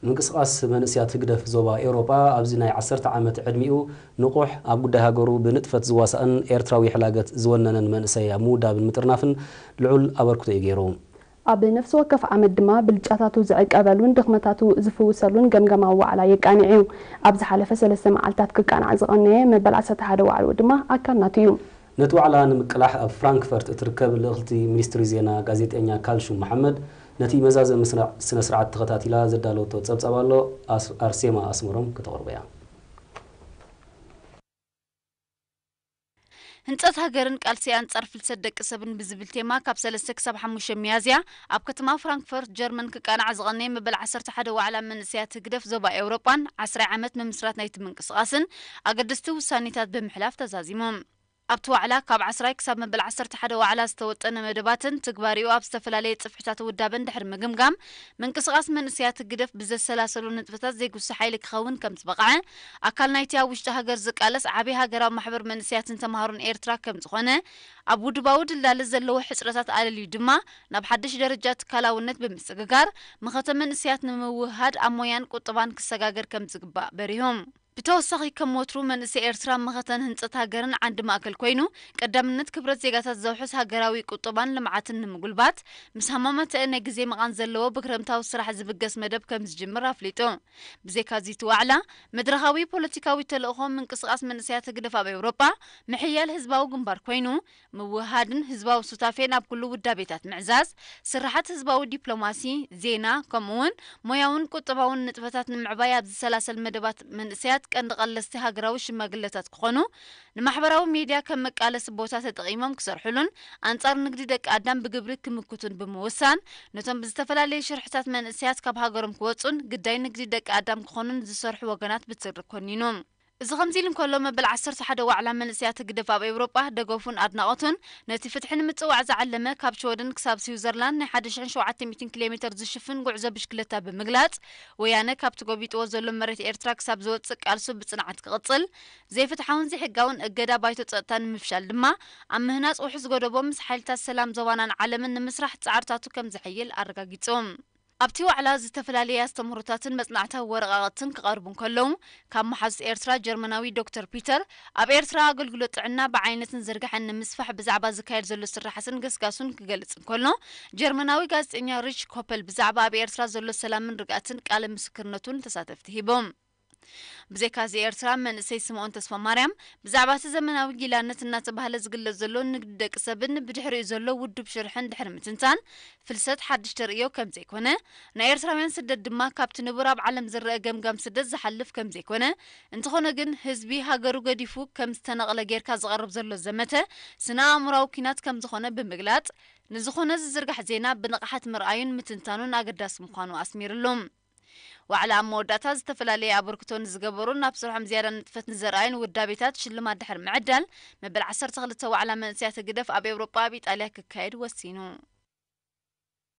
ምንቅስቓስ መንእስያት ህግደፍ ዞባ ኤውሮጳ ኣብዚ ናይ ዓሰርተ ዓመት ዕድሚኡ ንቑሕ፣ ኣብ ጉዳይ ሃገሩ ብንጥፈት ዝዋሳእን ኤርትራዊ ሕላገት ዝወነነን መንእሰይ ኣብ ምውዳብን ምጥርናፍን ልዑል ኣበርክቶ እዩ ገይሩ። ኣብ ነፍሲ ወከፍ ዓመት ድማ ብልጫታቱ ዝዕቀበሉን ድኽመታቱ ዝፍውሰሉን ገምገማዊ ዋዕላ የቃንዕ እዩ። ኣብ ዝሓለፈ ሰለስተ መዓልታት ክቃናዕ ዝቐነየ መበል ዓሰርተ ሓደ ዋዕላኡ ድማ ኣካል ናቱ እዩ። ነቲ ዋዕላ ንምቅላሕ ኣብ ፍራንክፈርት እትርከብ ልእኽቲ ሚኒስትሪ ዜና ጋዜጠኛ ካልሹም መሓመድ ነቲ መዛዘሚ ስነ-፣ ስነ ስርዓት ተኸታቲላ ዘዳለወቶ ጸብጻብ ኣሎ። ኣስ-፣ ኣርሴማ ኣስመሮም ከተቕርቦ እያ። ህንጸት ሃገርን ቃልሲ ኣንጻር ፍልሰት ደቂ ሰብን ብዝብል ቴማ ካብ ሰለስተ ክሳብ ሓሙሽተ ሚያዝያ ኣብ ከተማ ፍራንክፈርት ጀርመን ክቃናዕ ዝቐነየ መበል ዓሰርተ ሓደ ዋዕላ መንእሰያት ህግደፍ ዞባ ኤውሮጳን ዓስራይ ዓመት ምምስራት ናይቲ ምንቅስቓስን ኣገደስቲ ውሳኔታት ብምሕላፍ ተዛዚሞም። ኣብቲ ዋዕላ ካብ ዓስራይ ክሳብ መበል ዓሰርተ ሓደ ዋዕላ ዝተወጠነ መደባትን ትግባሬኡ ኣብ ዝተፈላለየ ጽፍሕታት ውዳበን ድሕሪ ምግምጋም፣ ምንቅስቓስ መንእሰያት ህግደፍ ብዘሰላሰሎ ንጥፈታት ዘይጉሲ ሓይሊ ክኸውን ከም ዝበቕዐ፣ ኣካል ናይቲ ኣብ ውሽጢ ሃገር ዝቃለስ ዓቢ ሃገራዊ ማሕበር መንእሰያትን ተማሃሮን ኤርትራ ከም ዝኾነ፣ ኣብ ውድባዊ ድላለ ዘለዎ ሕጽረታት ኣለልዩ ድማ ናብ ሓድሽ ደረጃ ትካላውነት ብምስግጋር፣ መኸተ መንእሰያት ንምውህሃድ ኣብ ሞያን ቁጠባን ክሰጋገር ከም ዝግባእ በሪሆም። ብተወሳኺ ከም ወትሩ መንእሰይ ኤርትራ መኸተን ህንጸት ሃገርን ዓንዲ ማእከል ኮይኑ፣ ቀዳምነት ክብረት ዜጋታት ዘውሕስ ሃገራዊ ቁጠባን ልምዓትን ንምጉልባት፣ ምስ ሃማመተአ ናይ ግዜ መቓን ዘለዎ ብክረምታዊ ስራሕ ዝብገስ መደብ ከም ዝጅምር ኣፍሊጡ። ብዘይካዚ እቲ ዋዕላ፣ መድረኻዊ ፖለቲካዊ ተልእኾ ምንቅስቓስ መንእሰያት ህግደፍ ኣብ ኤውሮጳ፣ ምሕያል ህዝባዊ ግንባር ኮይኑ፣ ምውህሃድን ህዝባዊ ሱታፌን ኣብ ኩሉ ውዳቤታት ምዕዛዝ፣ ስርሓት ህዝባዊ ዲፕሎማሲ፣ ዜና፣ ከምኡ እውን ሞያውን ቁጠባውን ንጥፈታት ንምዕባይ ኣብ ዝሰላሰል መደባት መንእሰያት ቀንዲ ቀለስቲ ሃገራዊ ሽማግለታት ክኾኑ፣ ንማሕበራዊ ሚድያ ከም መቃለሲ ቦታ ተጠቒሞም ክሰርሕሉን ኣንጻር ንግዲ ደቂ ኣዳም ብግብሪ ክምክቱን ብምውሳን፣ ነቶም ብዝተፈላለየ ሽርሕታት መንእሰያት ካብ ሃገሮም ክወጹን ግዳይ ንግዲ ደቂ ኣዳም ክኾኑን ዝሰርሑ ወገናት ብትሪ ኮኒኑ። እዚ ከምዚ ኢሉ እንከሎ፣ መበል ዓሰርተ ሓደ ዋዕላ መንእሰያት ህግደፍ ኣብ ኤውሮጳ ደገፉን ኣድናቖቱን ነቲ ፍትሒ ንምጽዋዕ ዝዓለመ ካብ ሽወደን ክሳብ ስዊዘርላንድ ናይ ሓደ ሽሕን ሸውዓተ ሚእትን ኪሎ ሜተር ዝሽፍን ጉዕዞ ብሽክለታ ብምግላጽ፣ ወያነ ካብቲ ጎቢጥዎ ዘሎ መሬት ኤርትራ ክሳብ ዝወጽእ ቃልሱ ብጽንዓት ክቕጽል፣ ዘይፍትሓውን ዘይሕጋውን እገዳ ባይቶ ጸጥታ ንምፍሻል ድማ ኣብ ምህናጽ ውሑስ ጎደቦ ምስ ሓይልታት ሰላም ዞባናን ዓለምን ንምስራሕ ጻዕርታቱ ከም ዘሐይል ኣረጋጊጹ። ኣብቲ ዋዕላ ዝተፈላለየ ኣስተምህሮታትን መጽናዕታዊ ወረቓቕትን ክቐርቡ እንከለዉ፣ ካብ መሓዙት ኤርትራ ጀርመናዊ ዶክተር ፒተር፣ ኣብ ኤርትራ ኣገልግሎት ጥዕና ብዓይነትን ዝርግሐን ንምስፋሕ ብዛዕባ ዝካየድ ዘሎ ስራሓትን ገስጋሱን ክገልጽ እንከሎ፣ ጀርመናዊ ጋዜጠኛ ሪች ኮፐል ብዛዕባ ኣብ ኤርትራ ዘሎ ሰላምን ርግኣትን ቃለ ምስክርነቱ ንተሳተፍቲ ሂቦም። ብዘይካዚ ኤርትራ መንእሰይ ስምኦን ተስፋማርያም ብዛዕባ እቲ ዘመናዊ ጊላነት እናተባህለ ዝግለጽ ዘሎ ንግዲ ደቂ ሰብን ብድሕሪኡ ዘሎ ውዱብ ሽርሕን ድሕሪ ምትንታን፣ ፍልሰት ሓድሽ ተርእዮ ከም ዘይኮነ፣ ናይ ኤርትራውያን ስደት ድማ ካብቲ ንቡር ኣብ ዓለም ዝረአ ገምጋም ስደት ዝሓልፍ ከም ዘይኮነ፣ እንተኾነ ግን ህዝቢ ሃገሩ ገዲፉ ከም ዝተነቕለ ጌርካ ዝቐርብ ዘሎ ዘመተ ስነ ኣእምሮኣዊ ኲናት ከም ዝኾነ ብምግላጽ፣ ንዝኾነ ዝዝርጋሕ ዜና ብንቕሓት ምርኣዩን ምትንታኑን ኣገዳሲ ምዃኑ ኣስሚርሉ። ዋዕላ ኣብ መወዳእታ ዝተፈላለየ ኣበርክቶ ንዝገበሩን ናብ ስርሖም ዝያዳ ንጥፈት ንዘርኣዩን ውዳቤታት ሽልማት ድሕሪ ምዕዳል፣ መበል ዓሰርተ ክልተ ዋዕላ መንእሰያት ህግደፍ ኣብ ኤውሮጳ ኣብ ኢጣልያ ክካየድ ወሲኑ።